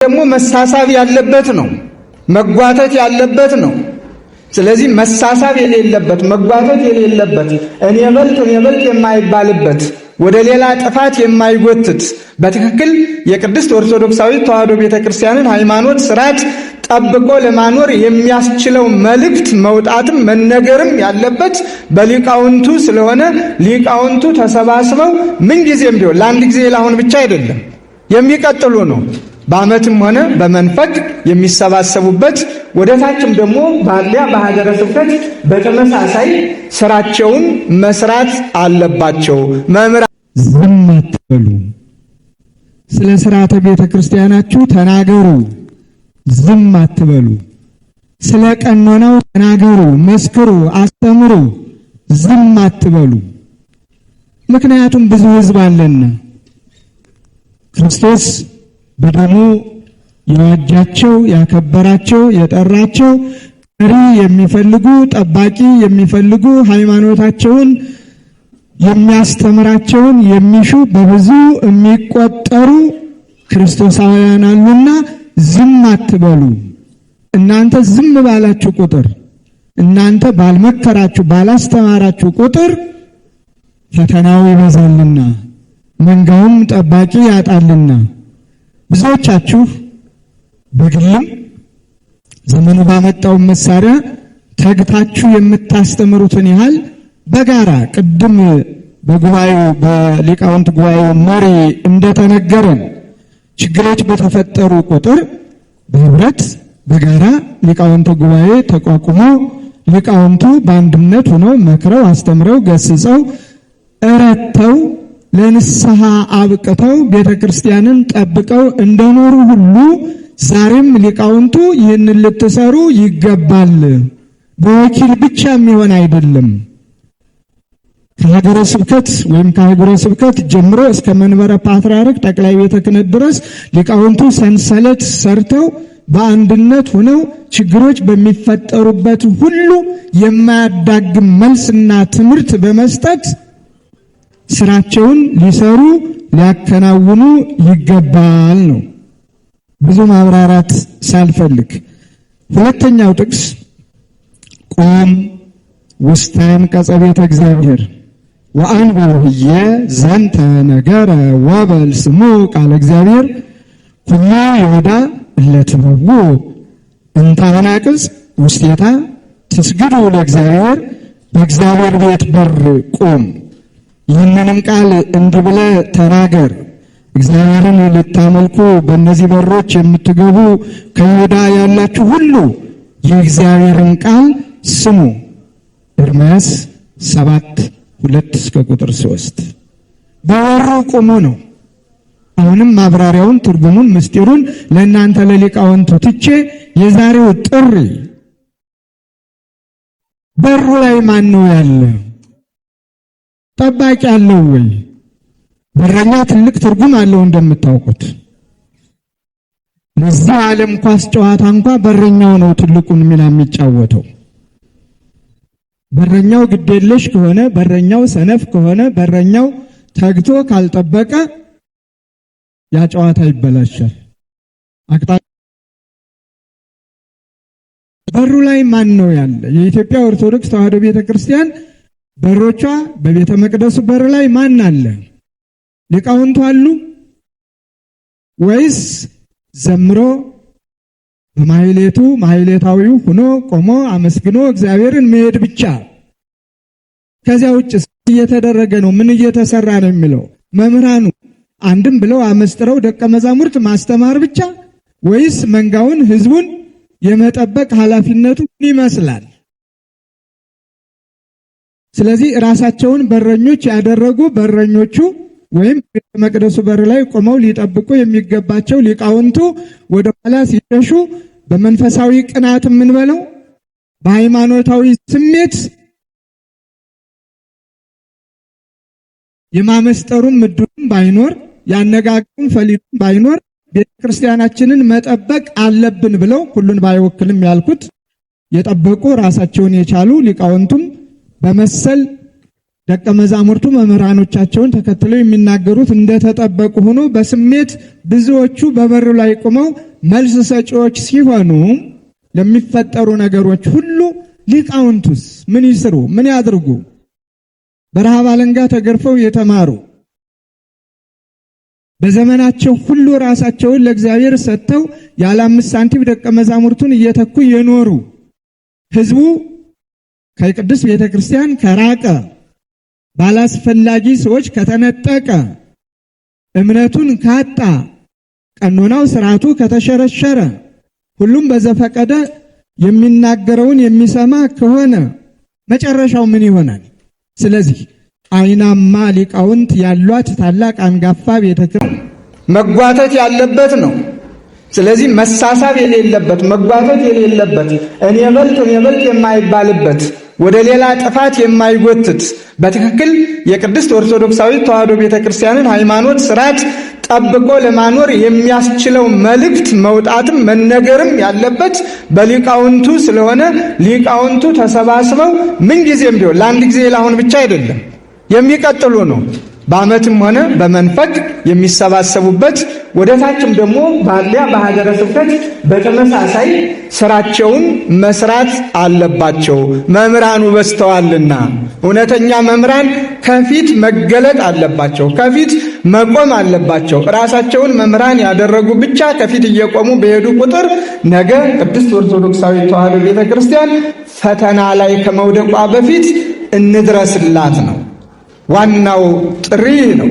ደግሞ መሳሳብ ያለበት ነው፣ መጓተት ያለበት ነው። ስለዚህ መሳሳብ የሌለበት፣ መጓተት የሌለበት፣ እኔ በልጥ እኔ በልጥ የማይባልበት፣ ወደ ሌላ ጥፋት የማይጎትት፣ በትክክል የቅድስት ኦርቶዶክሳዊት ተዋሕዶ ቤተክርስቲያንን ሃይማኖት ስርዓት ጠብቆ ለማኖር የሚያስችለው መልእክት መውጣትም መነገርም ያለበት በሊቃውንቱ ስለሆነ ሊቃውንቱ ተሰባስበው ምንጊዜም ቢሆን ለአንድ ጊዜ ለአሁን ብቻ አይደለም የሚቀጥሉ ነው። በዓመትም ሆነ በመንፈቅ የሚሰባሰቡበት ወደ ታችም ደግሞ በአጥቢያ በሀገረ ስብከት በተመሳሳይ ስራቸውን መስራት አለባቸው። መምህራን ዝም አትበሉ። ስለ ስርዓተ ቤተ ክርስቲያናችሁ ተናገሩ፣ ዝም አትበሉ። ስለ ቀኖናው ተናገሩ፣ መስክሩ፣ አስተምሩ፣ ዝም አትበሉ። ምክንያቱም ብዙ ሕዝብ አለና ክርስቶስ በደሙ የዋጃቸው፣ ያከበራቸው፣ የጠራቸው፣ መሪ የሚፈልጉ፣ ጠባቂ የሚፈልጉ፣ ሃይማኖታቸውን የሚያስተምራቸውን የሚሹ በብዙ የሚቆጠሩ ክርስቶሳውያን አሉና ዝም አትበሉ። እናንተ ዝም ባላችሁ ቁጥር፣ እናንተ ባልመከራችሁ ባላስተማራችሁ ቁጥር ፈተናው ይበዛልና መንጋውም ጠባቂ ያጣልና ብዙዎቻችሁ በግልም ዘመኑ ባመጣው መሳሪያ ተግታችሁ የምታስተምሩትን ያህል በጋራ ቅድም በጉባኤው በሊቃውንት ጉባኤው መሪ እንደተነገረን ችግሮች በተፈጠሩ ቁጥር በህብረት በጋራ ሊቃውንት ጉባኤ ተቋቁሞ ሊቃውንቱ በአንድነት ሆነው መክረው አስተምረው ገስጸው እረተው ለንስሐ አብቅተው ቤተ ክርስቲያንን ጠብቀው እንደኖሩ ሁሉ ዛሬም ሊቃውንቱ ይህንን ልትሰሩ ይገባል። በወኪል ብቻ የሚሆን አይደለም። ከሀገረ ስብከት ወይም ከሀገረ ስብከት ጀምሮ እስከ መንበረ ፓትርያርክ ጠቅላይ ቤተ ክህነት ድረስ ሊቃውንቱ ሰንሰለት ሰርተው በአንድነት ሆነው ችግሮች በሚፈጠሩበት ሁሉ የማያዳግም መልስና ትምህርት በመስጠት ስራቸውን ሊሰሩ ሊያከናውኑ ይገባል ነው። ብዙ ማብራራት ሳልፈልግ ሁለተኛው ጥቅስ ቁም ውስተ አንቀጸ ቤተ እግዚአብሔር ወአንብብ ህየ ዘንተ ነገረ ወበል ስሙ ቃለ እግዚአብሔር ኩሉ ይሁዳ እለ ትበውኡ እንተ አናቅጽ ውስቴታ ትስግዱ ለእግዚአብሔር። በእግዚአብሔር ቤት በር ቁም፣ ይህንንም ቃል እንዲህ ብለህ ተናገር። እግዚአብሔርን ልታመልኩ በእነዚህ በሮች የምትገቡ ከይሁዳ ያላችሁ ሁሉ የእግዚአብሔርን ቃል ስሙ። ኤርምያስ 7:2 እስከ ቁጥር 3 በበሩ ቆሞ ነው። አሁንም ማብራሪያውን፣ ትርጉሙን፣ ምስጢሩን ለእናንተ ለሊቃውንቱ ትቼ የዛሬው ጥሪ በሩ ላይ ማን ነው ያለ? ጠባቂ አለው ወይ? በረኛ ትልቅ ትርጉም አለው እንደምታውቁት። ለዚህ ዓለም ኳስ ጨዋታ እንኳ በረኛው ነው ትልቁን ሚና የሚጫወተው። በረኛው ግዴለሽ ከሆነ፣ በረኛው ሰነፍ ከሆነ፣ በረኛው ተግቶ ካልጠበቀ ያ ጨዋታ ይበላሻል። አቅጣ በሩ ላይ ማን ነው ያለ? የኢትዮጵያ ኦርቶዶክስ ተዋሕዶ ቤተክርስቲያን በሮቿ በቤተ መቅደሱ በር ላይ ማን አለ? ሊቃውንቱ አሉ ወይስ ዘምሮ በማህሌቱ ማህሌታዊው ሆኖ ቆሞ አመስግኖ እግዚአብሔርን መሄድ ብቻ? ከዚያ ውጭ እየተደረገ ነው፣ ምን እየተሰራ ነው የሚለው መምህራኑ አንድም ብለው አመስጥረው ደቀ መዛሙርት ማስተማር ብቻ ወይስ መንጋውን ህዝቡን የመጠበቅ ኃላፊነቱ ምን ይመስላል? ስለዚህ ራሳቸውን በረኞች ያደረጉ በረኞቹ ወይም ቤተ መቅደሱ በር ላይ ቆመው ሊጠብቁ የሚገባቸው ሊቃውንቱ ወደ ኋላ ሲሸሹ በመንፈሳዊ ቅናት የምንበለው በሃይማኖታዊ ስሜት የማመስጠሩም ምድሩም ባይኖር ያነጋገሩም ፈሊጡም ባይኖር ቤተክርስቲያናችንን መጠበቅ አለብን ብለው ሁሉን ባይወክልም ያልኩት የጠበቁ ራሳቸውን የቻሉ ሊቃውንቱም በመሰል ደቀ መዛሙርቱ መምህራኖቻቸውን ተከትለው የሚናገሩት እንደተጠበቁ ሆኖ በስሜት ብዙዎቹ በበሩ ላይ ቆመው መልስ ሰጪዎች ሲሆኑ ለሚፈጠሩ ነገሮች ሁሉ ሊቃውንቱስ ምን ይስሩ? ምን ያድርጉ? በረሃብ አለንጋ ተገርፈው የተማሩ፣ በዘመናቸው ሁሉ ራሳቸውን ለእግዚአብሔር ሰጥተው ያለ 5 ሳንቲም ደቀ መዛሙርቱን እየተኩ የኖሩ፣ ሕዝቡ ከቅድስት ቤተ ክርስቲያን ከራቀ፣ ባላስፈላጊ ሰዎች ከተነጠቀ፣ እምነቱን ካጣ፣ ቀኖናው ስርዓቱ ከተሸረሸረ፣ ሁሉም በዘፈቀደ የሚናገረውን የሚሰማ ከሆነ መጨረሻው ምን ይሆናል? ስለዚህ አይናማ ሊቃውንት ያሏት ታላቅ አንጋፋ ቤተ ክርስቲያን መጓተት ያለበት ነው። ስለዚህ መሳሳብ የሌለበት፣ መጓተት የሌለበት፣ እኔ በልጥ እኔ በልጥ የማይባልበት፣ ወደ ሌላ ጥፋት የማይጎትት፣ በትክክል የቅድስት ኦርቶዶክሳዊት ተዋሕዶ ቤተክርስቲያንን ሃይማኖት ስርዓት ጠብቆ ለማኖር የሚያስችለው መልእክት መውጣትም መነገርም ያለበት በሊቃውንቱ ስለሆነ ሊቃውንቱ ተሰባስበው ምንጊዜም ቢሆን ለአንድ ጊዜ ለአሁን ብቻ አይደለም፣ የሚቀጥሉ ነው። በዓመትም ሆነ በመንፈቅ የሚሰባሰቡበት፣ ወደ ታችም ደግሞ በአጥቢያ በሀገረ ስብከት በተመሳሳይ ስራቸውን መስራት አለባቸው። መምህራኑ በዝተዋልና እውነተኛ መምህራን ከፊት መገለጥ አለባቸው፣ ከፊት መቆም አለባቸው። ራሳቸውን መምህራን ያደረጉ ብቻ ከፊት እየቆሙ በሄዱ ቁጥር ነገ ቅድስት ኦርቶዶክሳዊ ተዋሕዶ ቤተ ክርስቲያን ፈተና ላይ ከመውደቋ በፊት እንድረስላት ነው። ዋናው ጥሪ ነው።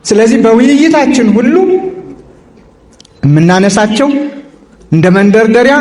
ስለዚህ በውይይታችን ሁሉ የምናነሳቸው እንደ መንደርደሪያ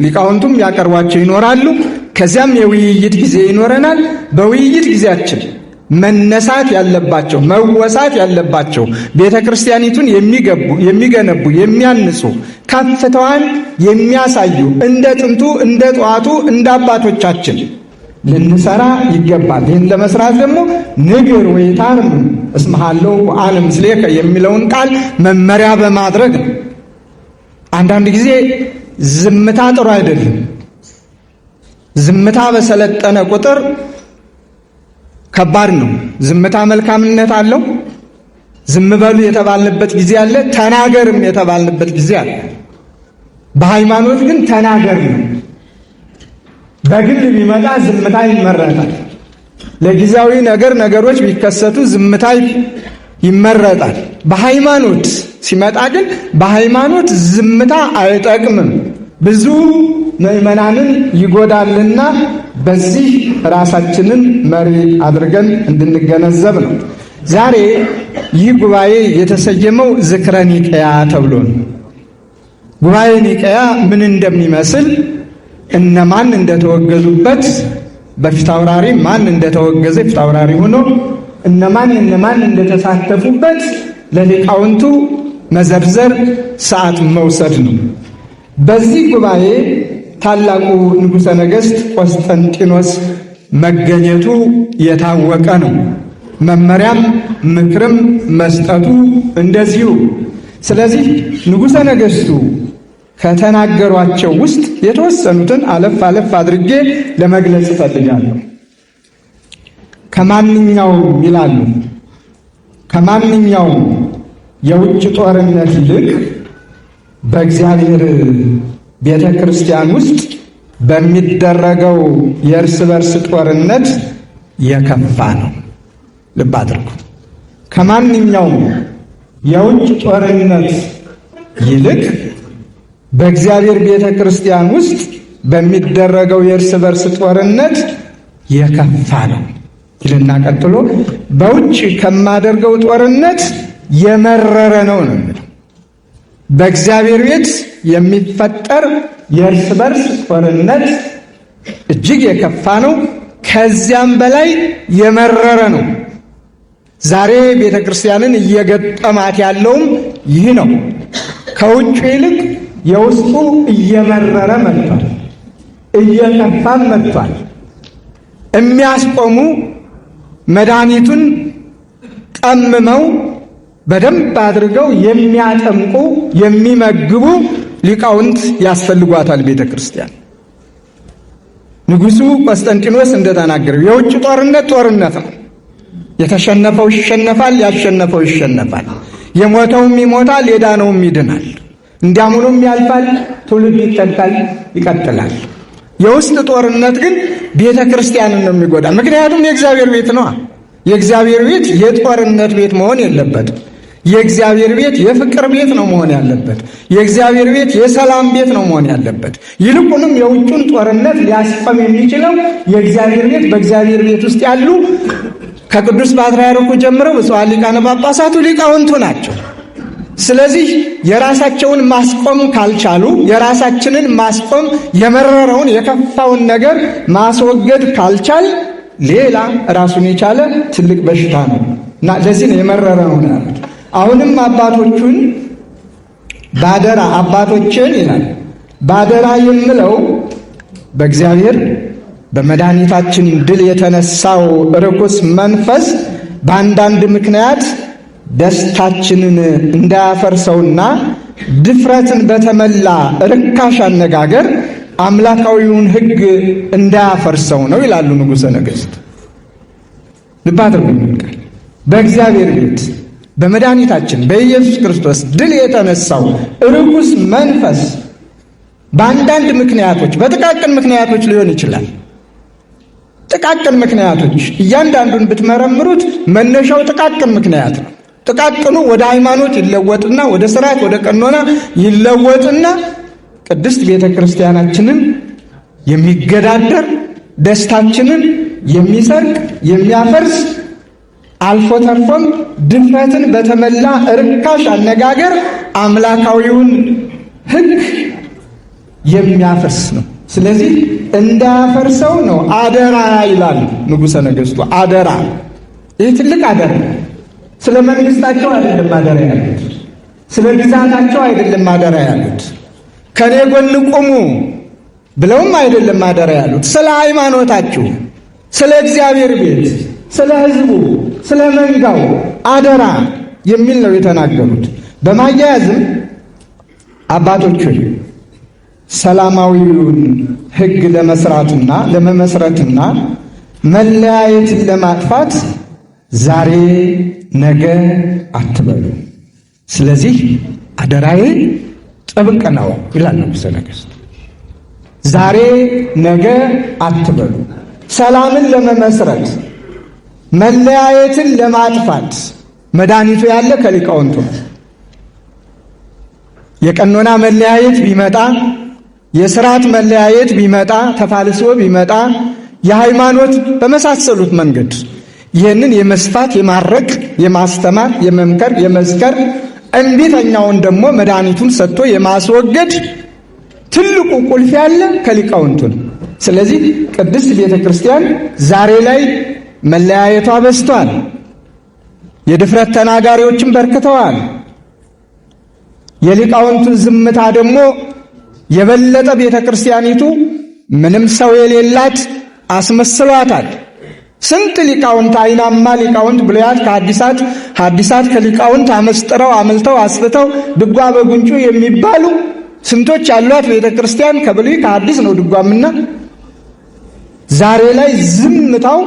ሊቃውንቱም ያቀርቧቸው ይኖራሉ። ከዚያም የውይይት ጊዜ ይኖረናል። በውይይት ጊዜያችን መነሳት ያለባቸው፣ መወሳት ያለባቸው፣ ቤተ ክርስቲያኒቱን የሚገነቡ፣ የሚያንጹ፣ ከፍታዋን የሚያሳዩ እንደ ጥንቱ እንደ ጠዋቱ እንደ አባቶቻችን ልንሰራ ይገባል። ይህን ለመስራት ደግሞ ንግር ወይታርም እስመ ሀለው አነ ምስሌከ የሚለውን ቃል መመሪያ በማድረግ ነው። አንዳንድ ጊዜ ዝምታ ጥሩ አይደለም። ዝምታ በሰለጠነ ቁጥር ከባድ ነው። ዝምታ መልካምነት አለው። ዝም በሉ የተባልንበት ጊዜ አለ። ተናገርም የተባልንበት ጊዜ አለ። በሃይማኖት ግን ተናገር ነው። በግል ቢመጣ ዝምታ ይመረጣል። ለጊዜያዊ ነገር ነገሮች ቢከሰቱ ዝምታ ይመረጣል። በሃይማኖት ሲመጣ ግን በሃይማኖት ዝምታ አይጠቅምም፣ ብዙ ምዕመናንን ይጎዳልና በዚህ ራሳችንን መሪ አድርገን እንድንገነዘብ ነው። ዛሬ ይህ ጉባኤ የተሰየመው ዝክረ ኒቀያ ተብሎ ነው። ጉባኤ ኒቀያ ምን እንደሚመስል፣ እነማን እንደተወገዙበት፣ በፊታውራሪ ማን እንደተወገዘ፣ ፊታውራሪ ሆኖ እነማን እነማን እንደተሳተፉበት ለሊቃውንቱ መዘርዘር ሰዓት መውሰድ ነው። በዚህ ጉባኤ ታላቁ ንጉሠ ነገሥት ቆስጠንጢኖስ መገኘቱ የታወቀ ነው። መመሪያም ምክርም መስጠቱ እንደዚሁ። ስለዚህ ንጉሠ ነገሥቱ ከተናገሯቸው ውስጥ የተወሰኑትን አለፍ አለፍ አድርጌ ለመግለጽ እፈልጋለሁ። ከማንኛውም ይላሉ፣ ከማንኛውም የውጭ ጦርነት ይልቅ በእግዚአብሔር ቤተ ክርስቲያን ውስጥ በሚደረገው የእርስ በርስ ጦርነት የከፋ ነው። ልብ አድርጉ። ከማንኛውም የውጭ ጦርነት ይልቅ በእግዚአብሔር ቤተ ክርስቲያን ውስጥ በሚደረገው የእርስ በርስ ጦርነት የከፋ ነው ይልና ቀጥሎ በውጭ ከማደርገው ጦርነት የመረረ ነው ነው የሚለው። በእግዚአብሔር ቤት የሚፈጠር የእርስ በርስ ጦርነት እጅግ የከፋ ነው። ከዚያም በላይ የመረረ ነው። ዛሬ ቤተ ክርስቲያንን እየገጠማት ያለውም ይህ ነው። ከውጭ ይልቅ የውስጡ እየመረረ መጥቷል፣ እየከፋም መጥቷል። የሚያስቆሙ፣ መድኃኒቱን ቀምመው በደንብ አድርገው የሚያጠምቁ፣ የሚመግቡ ሊቃውንት ያስፈልጓታል ቤተ ክርስቲያን። ንጉሡ ቆስጠንጢኖስ እንደተናገረው የውጭ ጦርነት ጦርነት ነው። የተሸነፈው ይሸነፋል፣ ያሸነፈው ይሸነፋል። የሞተውም ይሞታል፣ የዳነውም ይድናል። እንዲያም ሆኖም ያልፋል፣ ትውልድ ይተካል፣ ይቀጥላል። የውስጥ ጦርነት ግን ቤተ ክርስቲያንን ነው የሚጎዳ። ምክንያቱም የእግዚአብሔር ቤት ነዋ። የእግዚአብሔር ቤት የጦርነት ቤት መሆን የለበትም። የእግዚአብሔር ቤት የፍቅር ቤት ነው መሆን ያለበት። የእግዚአብሔር ቤት የሰላም ቤት ነው መሆን ያለበት። ይልቁንም የውጩን ጦርነት ሊያስቆም የሚችለው የእግዚአብሔር ቤት በእግዚአብሔር ቤት ውስጥ ያሉ ከቅዱስ ፓትርያርኩ ጀምረው ብፁዓን ሊቃነ ጳጳሳቱ ሊቃውንቱ ናቸው። ስለዚህ የራሳቸውን ማስቆም ካልቻሉ፣ የራሳችንን ማስቆም የመረረውን የከፋውን ነገር ማስወገድ ካልቻል ሌላ ራሱን የቻለ ትልቅ በሽታ ነው እና ለዚህ ነው የመረረ ነው ያሉት። አሁንም አባቶቹን ባደራ አባቶችን ይላል። ባደራ የምለው በእግዚአብሔር በመድኃኒታችን ድል የተነሳው ርኩስ መንፈስ በአንዳንድ ምክንያት ደስታችንን እንዳያፈርሰውና ድፍረትን በተመላ ርካሽ አነጋገር አምላካዊውን ሕግ እንዳያፈርሰው ነው ይላሉ ንጉሠ ነገሥት። ልብ አድርጉ። በእግዚአብሔር ቤት በመድኃኒታችን በኢየሱስ ክርስቶስ ድል የተነሳው ርኩስ መንፈስ በአንዳንድ ምክንያቶች፣ በጥቃቅን ምክንያቶች ሊሆን ይችላል። ጥቃቅን ምክንያቶች እያንዳንዱን ብትመረምሩት መነሻው ጥቃቅን ምክንያት ነው። ጥቃቅኑ ወደ ሃይማኖት ይለወጥና ወደ ስርዓት ወደ ቀኖና ይለወጥና ቅድስት ቤተ ክርስቲያናችንን የሚገዳደር፣ ደስታችንን የሚሰርቅ፣ የሚያፈርስ፣ አልፎ ተርፎም ድፍረትን በተመላ ርካሽ አነጋገር አምላካዊውን ሕግ የሚያፈርስ ነው። ስለዚህ እንዳያፈርሰው ነው አደራ ይላል ንጉሠ ነገሥቱ። አደራ፣ ይህ ትልቅ አደራ። ስለ መንግስታቸው አይደለም አደራ ያሉት፣ ስለ ግዛታቸው አይደለም አደራ ያሉት፣ ከኔ ጎን ቁሙ ብለውም አይደለም አደራ ያሉት። ስለ ሃይማኖታችሁ፣ ስለ እግዚአብሔር ቤት፣ ስለ ሕዝቡ፣ ስለ መንጋው አደራ የሚል ነው የተናገሩት። በማያያዝም አባቶች ሆይ፣ ሰላማዊውን ሕግ ለመስራትና ለመመስረትና መለያየትን ለማጥፋት ዛሬ ነገ አትበሉ። ስለዚህ አደራዬ ጥብቅ ነው ይላል ንጉሠ ነገሥት። ዛሬ ነገ አትበሉ። ሰላምን ለመመስረት፣ መለያየትን ለማጥፋት መድኃኒቱ ያለ ከሊቃውንቱ ነው። የቀኖና መለያየት ቢመጣ፣ የስርዓት መለያየት ቢመጣ፣ ተፋልሶ ቢመጣ፣ የሃይማኖት በመሳሰሉት መንገድ ይህንን የመስፋት፣ የማረቅ፣ የማስተማር፣ የመምከር፣ የመዝከር፣ እምቢተኛውን ደግሞ መድኃኒቱን ሰጥቶ የማስወገድ ትልቁ ቁልፍ ያለ ከሊቃውንቱ ነው። ስለዚህ ቅድስት ቤተ ክርስቲያን ዛሬ ላይ መለያየቷ በዝቷል። የድፍረት ተናጋሪዎችም በርክተዋል። የሊቃውንቱን ዝምታ ደግሞ የበለጠ ቤተ ክርስቲያኒቱ ምንም ሰው የሌላት አስመስሏታል። ስንት ሊቃውንት፣ አይናማ ሊቃውንት፣ ብሉያት ከሐዲሳት፣ ሐዲሳት ከሊቃውንት አመስጥረው አምልተው አስፍተው ድጓ በጉንጩ የሚባሉ ስንቶች ያሏት ቤተ ክርስቲያን ከብሉይ ከሐዲስ ነው ድጓምና፣ ዛሬ ላይ ዝምታው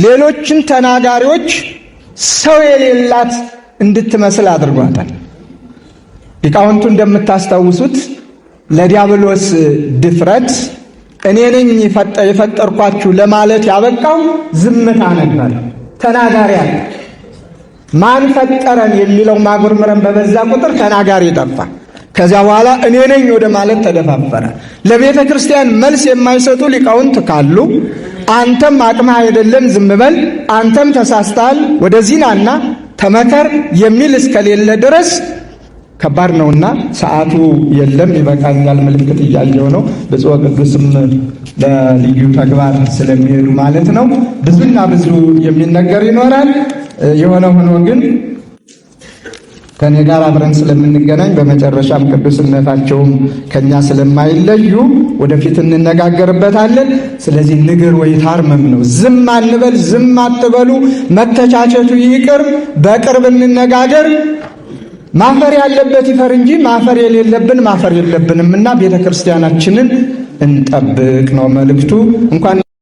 ሌሎችን ተናጋሪዎች ሰው የሌላት እንድትመስል አድርጓታል። ሊቃውንቱ እንደምታስታውሱት ለዲያብሎስ ድፍረት እኔ ነኝ የፈጠርኳችሁ ለማለት ያበቃው ዝምታ ነበር። ተናጋሪ አለ። ማን ፈጠረን የሚለው ማጉርምረን በበዛ ቁጥር ተናጋሪ ጠፋ። ከዚያ በኋላ እኔ ነኝ ወደ ማለት ተደፋፈረ። ለቤተ ክርስቲያን መልስ የማይሰጡ ሊቃውንት ካሉ አንተም አቅምህ አይደለም ዝም በል፣ አንተም ተሳስተሃል፣ ወደዚህ ናና ተመከር የሚል እስከሌለ ድረስ ከባድ ነውና ሰዓቱ የለም፣ ይበቃኛል። ምልክት እያየው ነው። ብፁዕ ቅዱስም ለልዩ ተግባር ስለሚሄዱ ማለት ነው። ብዙና ብዙ የሚነገር ይኖራል። የሆነ ሆኖ ግን ከኔ ጋር አብረን ስለምንገናኝ፣ በመጨረሻም ቅዱስነታቸውም ከኛ ስለማይለዩ ወደፊት እንነጋገርበታለን። ስለዚህ ንግር ወይ ታርመም ነው። ዝም አንበል፣ ዝም አትበሉ። መተቻቸቱ ይቅር፣ በቅርብ እንነጋገር። ማፈር ያለበት ይፈር እንጂ ማፈር የሌለብን ማፈር የለብንም እና ቤተ ክርስቲያናችንን እንጠብቅ ነው መልእክቱ። እንኳን